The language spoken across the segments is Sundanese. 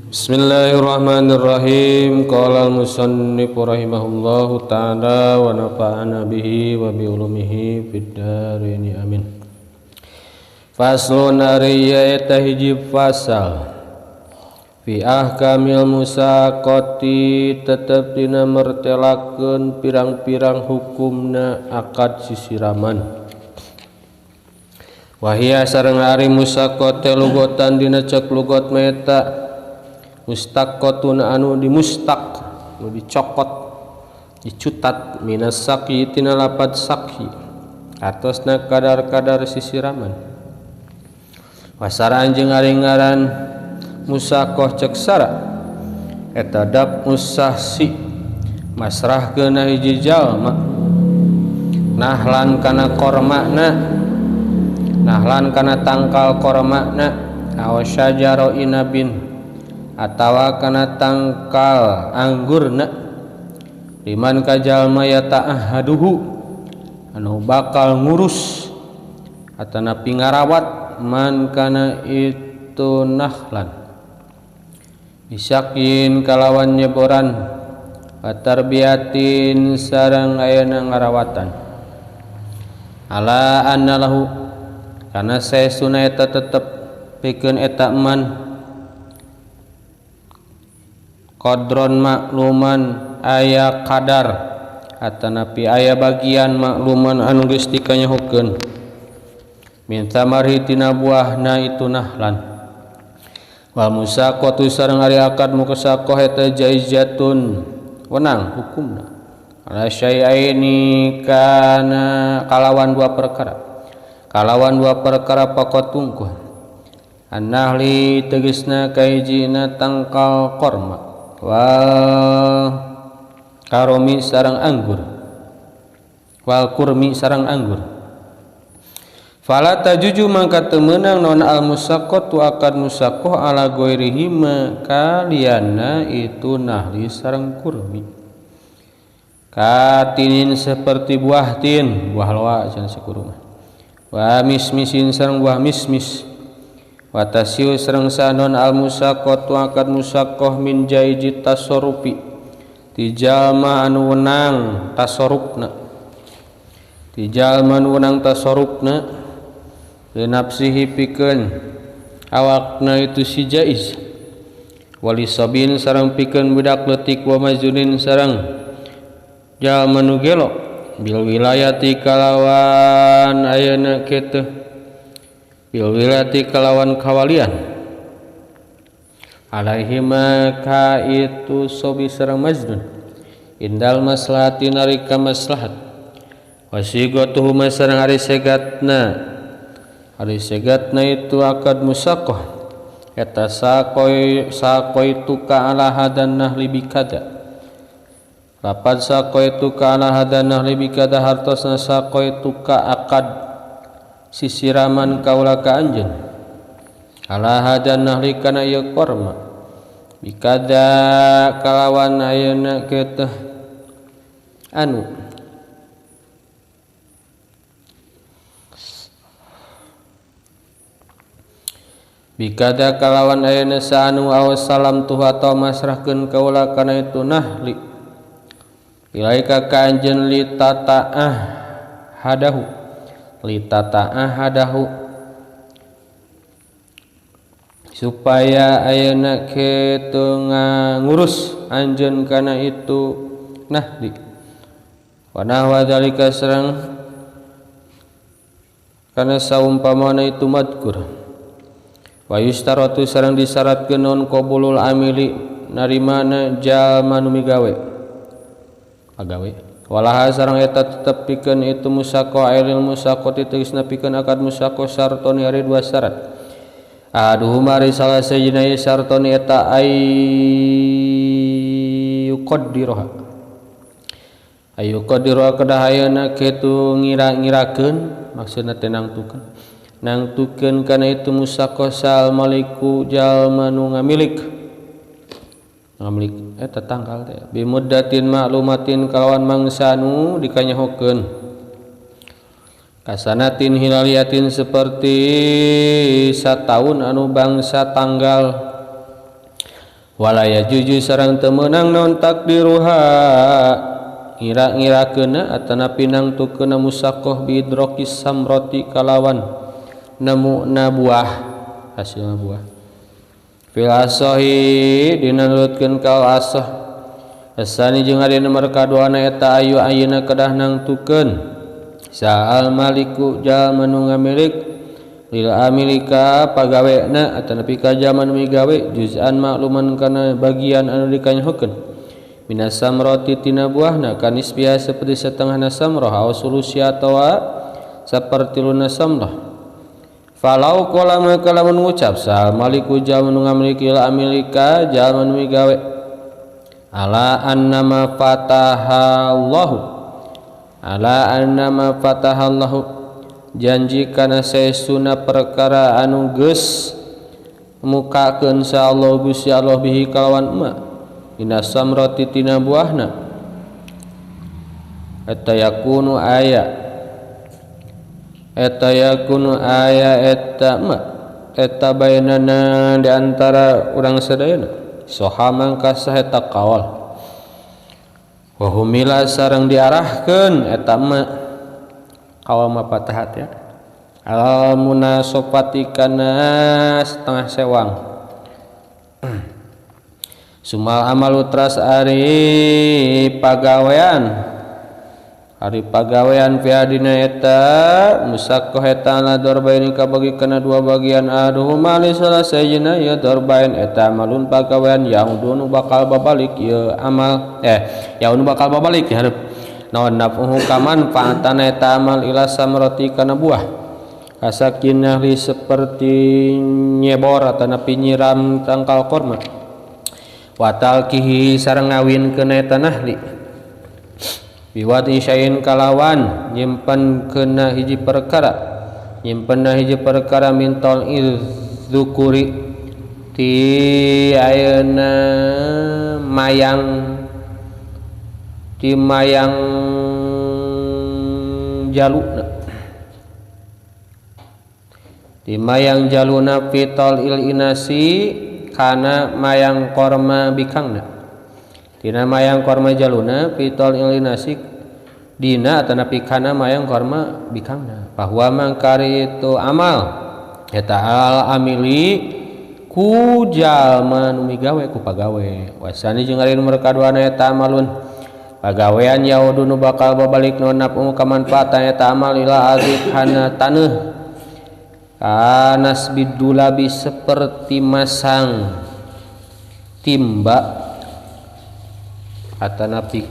Bismillahirrahmanirrahim. Qala al-musannif rahimahullahu ta'ala wa nafa'ana bihi wa bi ulumihi fid dharain, amin. Faslun, ari eta hiji fasal, fi ahkamil musaqati, tetep dina mertelakeun pirang-pirang hukumna akad sisiraman. Wahia sareng ari musaqat lugotan, dina cek lugot meta mustaqatun, anu dimustaq, anu dicokot, dicutat, minas saqi, tina lapad saqi, artosna kadar-kadar sisiraman. Wasara jeung ari ngaran musaqah cek sara eta dap musahsi, masrahkeun hiji jalma, nahlan kana kormana, nahlan kana tangkal kormana, aw syajara inabin, atawa kana tangkal anggurna, liman ka jalma ya ta'ahaduhu, anu bakal ngurus atanapi ngarawat man kana itu nahlan, bisakin, kalawan nyeboran, watarbiyatin, sareng ayana ngarawatan, ala anna lahu, kana saestuna eta tetep pikeun eta man, qadron makluman, aya kadar atanapi aya bagian, makluman, anu geus dikanyahokeun, min thamarhi, tina buahna itu nahlan. Wal musaqatu sareng ari akad musaqah eta jaizatun, wenang hukumna, ala syai'aini, kana kalawan dua perkara, kalawan dua perkara pokok tungkuh. An-nahli tegesna kahijina tangkal korma, wal karomi sareng anggur, wal kurmi sareng anggur. Fala tajuju, mangka teu meunang non al musaqqatu, akad musaqqah, ala ghairihi, kaliana itu nahli sareng kurmi, katinin, seperti buah tin, buah loa cenah sakuruma, wa mismisin, sareng buah mismis. Watasiu sareng sanon al musaqqatu, akad musaqqah, min jaiji tasarrufi, ti jalma anu wenang tasarrufna, ti jalma anu wenang tasarrufna, li nafsihi, pikeun awakna itu si jaiz, wali sabin, sareng pikeun budak leutik, wa majnunin, sareng jalma nu gelo, bil wilayati, kalawan ayeuna kitu, bil wilayati, kalawan kawalian, alaihima, ka itu sobi sareng majnun, indal maslahati, nalika maslahat. Wasigatuhu, sareng ari segatna, ari segatna itu akad musaqah eta saqoi saqoituka ala hadan nahli bikada, lapad saqoituka ala hadan nahli bikada, hartosna saqoituka, akad sisiraman kaula ka anjeun, ala hadan nahli, kana ieu korma, bikada, kalawan ayeuna kitu anu bikada, kalawan ayeuna saanu, aw salam tuh, atau masrahkeun kaula kana itu nahli, ilaika, ka anjeun, li tata'ah hadahu, li tata'ah hadahu, supaya ayeuna kitu ngurus anjeun kana itu nahli, wa nahwa dzalika, sareng kana saumpamana itu madkur. Wa yustaratu, sareng disyaratkeun non qabulul amili, narimana jalma nu migawe agawe. Walaha sareng eta tetep pikeun itu musaqah, ailil musaqati, tegasna pikeun akad musaqah, syartoni, ari dua syarat. Aduh mari salah sejina syartoni eta ayyuqaddiroha, ayyuqaddiroha, kedah ayeuna kitu ngira-ngirakeun, maksudna teh nangtukeun, nangtukeun kana itu musaqah sal maliku, jalma nu ngamilik, ngamilik eta tangkal teh, bimuddatin maklumatin, kalawan mangsa nu dikanyahokeun, kasanatin hilaliatin, seperti sataun anu bangsa tanggal. Wala yajuju sareng teu meunang naon takdiruha ngira-ngirakeunna atanapi nangtukeunna musaqah biidrokis samroti kalawan nemuna buah hasilna buah fil asahi dina nurutkeun kaul asah asani jeung ari nomor kaduana eta ayu ayeuna kedah nangtukeun sa'al maliku jalma nu ngamilik lil amilika pagawena atanapi ka jalma nu migawe juz'an makluman kana bagian anu dikanyahokeun minas samrati tina buahna kanisbiha seperti setengahna samrah aw sulusi atawa sapertiluna samrah. Falau qala maka lamun ngucap sal maliku jalma nu ngamiliki lil amilika jalma nu migawe ala annama fatahallahu ala annama fatahallahu janji kana saestuna perkara anu geus mukakeun sa Allah Gusti Allah bihi kalawan ma dina samrati tina buahna eta yakunu aya eta yakunu aya eta ma eta bainana di antara urang sadayana soha mangka saha eta kaol wa humila sareng diarahkeun eta ma kaol ma patahat ya al munasofati kana setengah sewang. Sumal amalu tras ari pagawean ari pagawean fi adina eta musaqqah eta la darbaini kabagi kana dua bagian aduhuma li salasayna ya darbain eta amalun pagawean yaudunu bakal babalik ieu amal yaudunu bakal babalik hareup naon nafuhu kaman faatana eta amal ila samrati kana buah kasakinah li seperti nyebor atanapi nyiram tangkal korma watalkihi sareng ngawinkeun eta nahli biwati syai'in kalawan nyimpen keuna hiji perkara nyimpenna hiji perkara mintol idzukuri ti ayeuna mayang ti mayang jaluna ti mayang jaluna fitol il inasi kana mayang korma bikangna dina mayang korma jaluna fitol il inasi dina atanapi kana mayang korma bikangna bahwa mangkari itu amal eta al amili ku jalma nu migawe ku pagawe wasani jeung ari nomor kaduana eta amalun pagawean yaudu nu bakal babalik nu napu kamanfaatan eta amal ila ardi kana taneuh kanas bidulabi seperti masang timba atanapi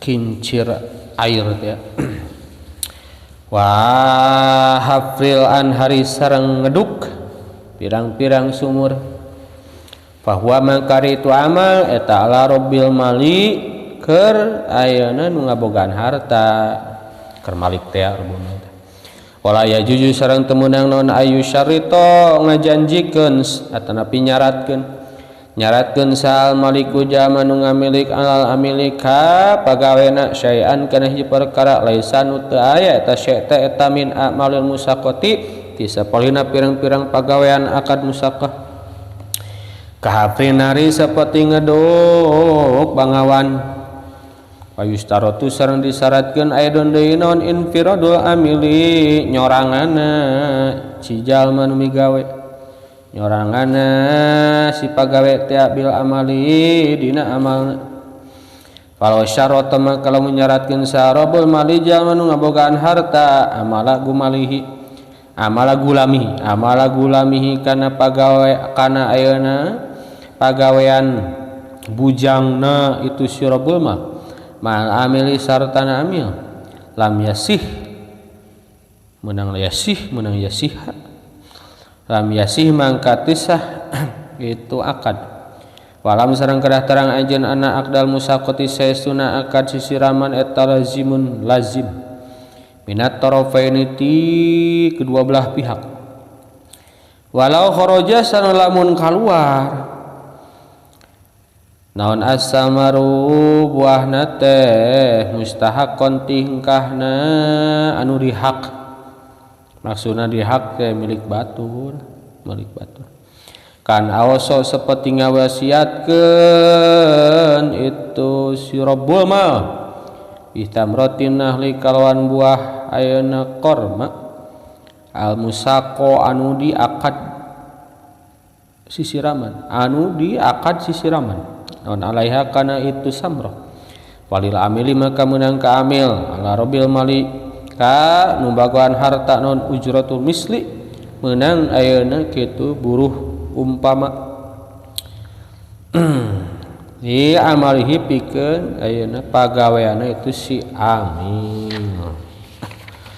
kincir air ya. Wa hafril anhari sareng ngeduk pirang-pirang sumur bahwa mangkari itu amal eta ala rabbil mali keur ayeuna nu ngabogaan harta keur malik teh rebuna. Wala yajuju sareng teu meunang naon ayu syarito ngajanjikeun atanapi nyaratkeun nyaratkeun sal maliku jalma nu ngamilik alal amilika pagawena syai'an kana hiji perkara laisa nu teu aya eta syai' teh eta min amalil musaqati ti sapolina pirang-pirang pagawean akad musaqah kahafrinari saperti ngeduk bangawan payustarotu sareng disyaratkeun aidon deui naon infiradul amili nyoranganna si jalma nu migawe nyoranganna si pagawe teh bil amali dina amalna falau syarata maka lamun nyaratkeun sarabul mali jalma nu ngabogaan harta amala gumalihi amala gulamihi amala gulamihi kana pagawe kana ayeuna pagawean bujangna itu sirabul mal ma'al amili sartana amil lam yasih menang yasih menang yasih lam yasih mangka tisah itu akad walam sareng kedah terang anjeun ana akdal musaqati saestuna akad sisiraman eta lazimun lazim minat tarafaini ti kedua belah pihak walau kharaja sareng lamun kaluar naon as-samaru buahna teh mustahakon tingkahna anu dihak maksudna dihak teh milik batur milik batur Kan awoso seperti ngawasiatkeun itu si rabbul mal bitamratin nahli kalawan buah ayeuna korma al musaqo anu di akad sisiraman anu di akad sisiraman non alaiha kana itu samroh walil amili maka meunang ka amil ala rabbil mali ka nu bagoan harta non ujratul misli meunang ayeuna kitu buruh umpama di amalihi pikeun ayeuna pagaweanna itu si amil.